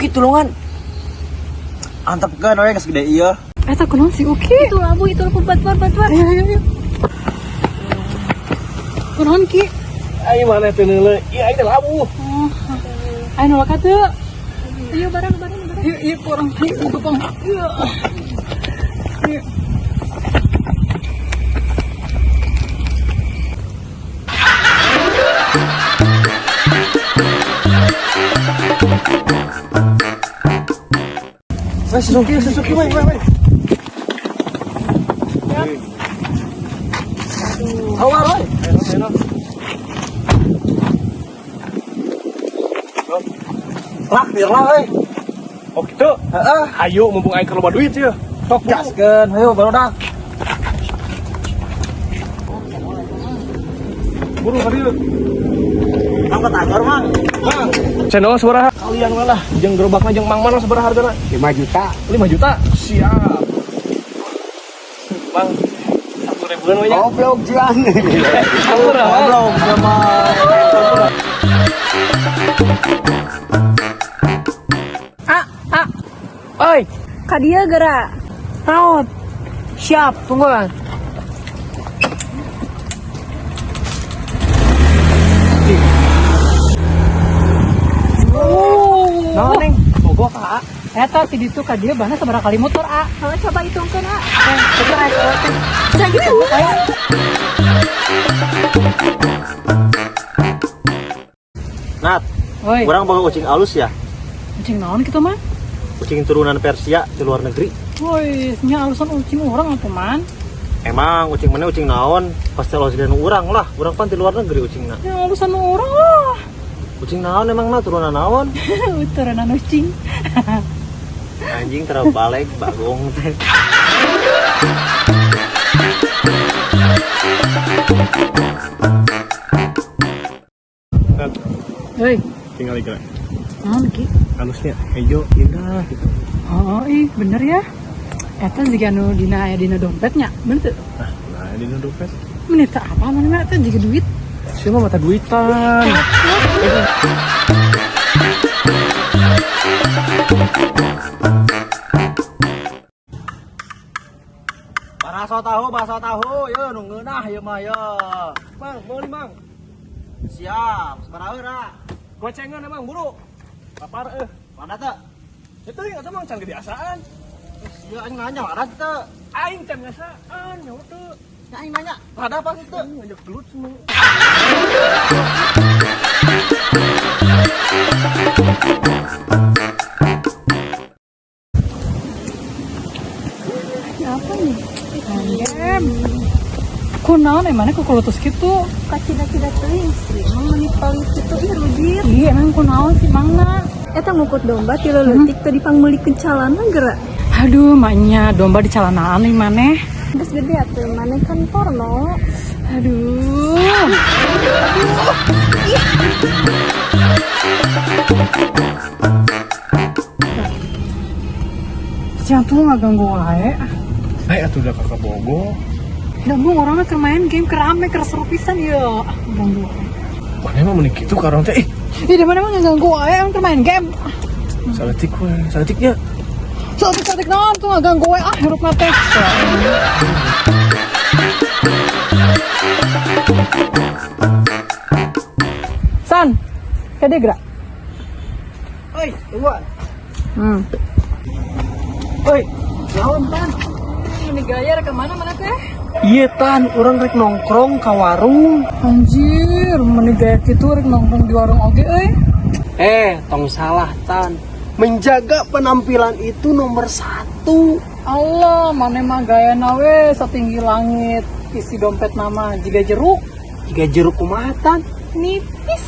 Uki, tulungan. Antepkeun we, geus gede ieu. Eta kunaon si Uki? Itu labu, itu labu, bantuan, bantuan. Ayo, ayo, ayo. Kunaon, Ki? Ayo mana teu neuleu? Ieu aing teh labuh. Oh. Ayo nolak teu. Ayo bareng, bareng, bareng. Yuk, yuk, kurang. Yuk, dukung. Yuk. Yuk. Wes Suzuki, Suzuki, weh, weh, weh. Hawar, weh. Lah, biar lah, weh. Oh gitu. Heeh. Ayo, mumpung aing keur loba duit ya. Sok buru. Gaskeun, ayo barudak. Buru ka dieu. Mang batagor, Mang. Mang, cendol sabaraha? Kalian lah, jeung gerobakna jeung Mang Mana sabaraha hargana? 5 juta. 5 juta. Siap. Mang, 1 ribuan we nya. Goblok jian. Hampura, Mang. Goblok sama. Ah, ah. Oi, Ka dieu geura. naon? Siap, tungguan. Oh. Naon, Neng? Bogoh ka? Eta ti ditu ka dieu bana sabaraha kali motor, ah. Kalau coba hitungkeun, ah. Eh, coba ayo. Sakitu. Nat, Woi, urang boga ucing alus ya. ucing naon kitu mah? Ucing turunan Persia di luar negeri. Woi, nya alusan ucing urang atuh, Man. Emang ucing mana ucing naon? Pasti alus dan urang lah. Urang pan di luar negeri ucingna. Nya alusan urang lah. Ucing naon emang na turunan naon? Turunan ucing. Anjing terbalik bagong teh. Nat, Woi, tinggal geura. naon, Ki? Halusnya hejo indah gitu. Oh, ih, bener ya. Eta jiga nu dina aya dina dompetnya, bener teu? Nah, nah ini dompet. Menit apa mana eta jiga duit? Siapa mata duitan? Bakso tahu, bakso tahu, yo nu ngeunah ieu mah yo. Mang, meuli Mang. Siap, sabaraha heura? Gocengan emang buru. Lapar eh. Mana teu? Itu ingat emang can kebiasaan. Sia aing nanya ada teu? Aing can ngasaan nyawa teu. Ya aing nanya, ada apa sih teu? Aing ngajak gelut semua. Apa nih? Game. Kunaon emangnya ku kulutus kitu? Kacida-cida teuing sih. Emang meuni paling kitu ih rujit. Iya, emang kunaon sih mangna? Eta ngukut domba ti leutik teu dipangmeulikeun calana geura. Aduh, maknya domba di calanaan nih maneh. Geus gede atuh maneh kan porno. Aduh. Siang tuh nggak ganggu wae. Hai atuh udah kakak bogo. Ganggu orangnya keur main game, keur rame, keur seru pisan ya. Ah, ganggu wae. Mana emang meni kitu ka urang teh ih. Ih, di mana emang ganggu wae, emang keur main game. Saeutik we, saeutiknya. Saeutik-saeutik naon tuh nggak ganggu wae, ah hirup teh. San, kade gerak. Oi, tungguan. Oi, Naon, Tan? Ini gaya rek kemana mana teh? Iya, Tan, urang rek nongkrong ka warung. Anjir, meni gaya kitu rek nongkrong di warung oge euy. Eh, tong salah, Tan. Menjaga penampilan itu nomor satu. Allah, mana mah gaya nawe satinggi langit, isi dompet nama jiga jeruk. Jiga jeruk kumaha, Tan? Nipis.